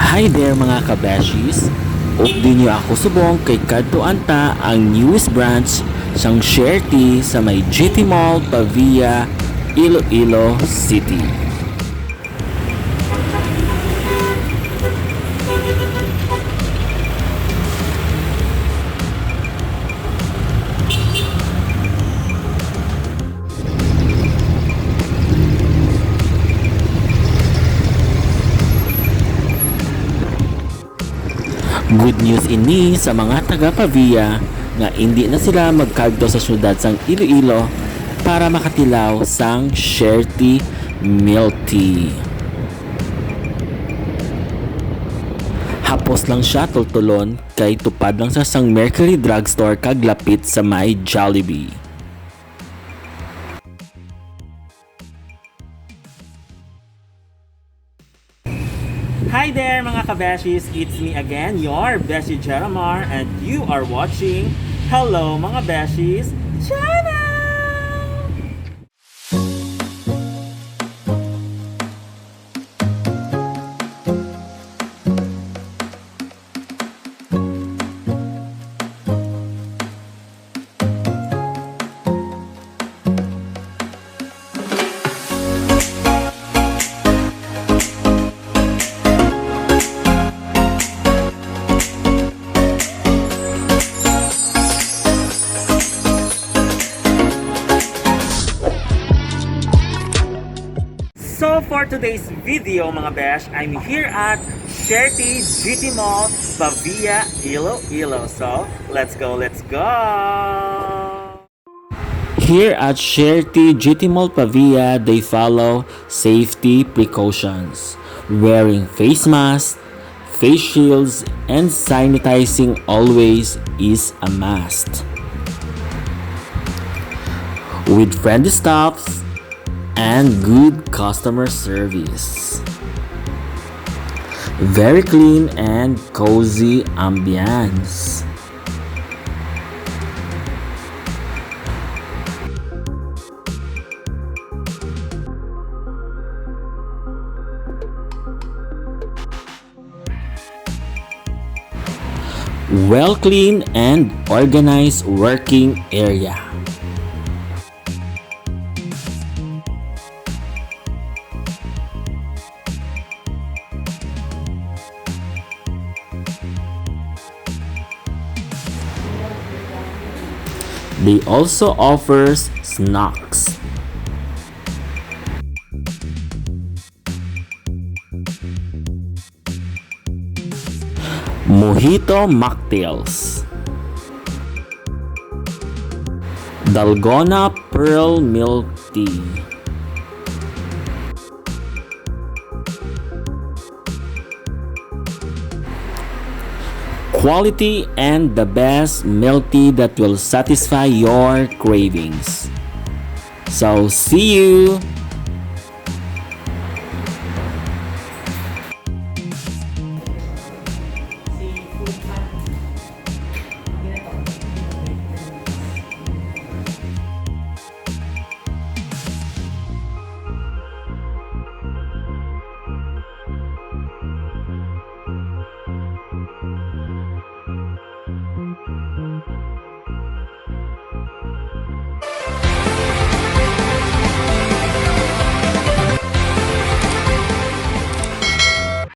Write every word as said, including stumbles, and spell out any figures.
Hi there, mga kabeshies! Updi niyo ako subong kay kadtuan ta ang newest branch sang Share Tea sa may G T Mall, Pavia, Iloilo City. Good news ini sa mga taga Pavia nga indi na sila magkadto sa siyudad sang Iloilo para makatilaw sang Share Tea Milk Tea. Hapos lang siya tultulon kay tupad lang sa sang Mercury Drugstore kag lapit sa may Jollibee. Hi there, mga kabeshies! It's me again, your Beshi Jeramar, and you are watching Hello, mga Beshies Channel! So for today's video, mga besh, I'm here at Share Tea G T Mall, Pavia, Iloilo. So, let's go, let's go! Here at Share Tea G T Mall Pavia, they follow safety precautions. Wearing face masks, face shields, and sanitizing always is a must. With friendly staffs and good customer service. Very clean and cozy ambience. Well clean and organized working area. They also offers snacks. Mojito mocktails. Dalgona Pearl Milk Tea. Quality and the best milk tea that will satisfy your cravings. So, see you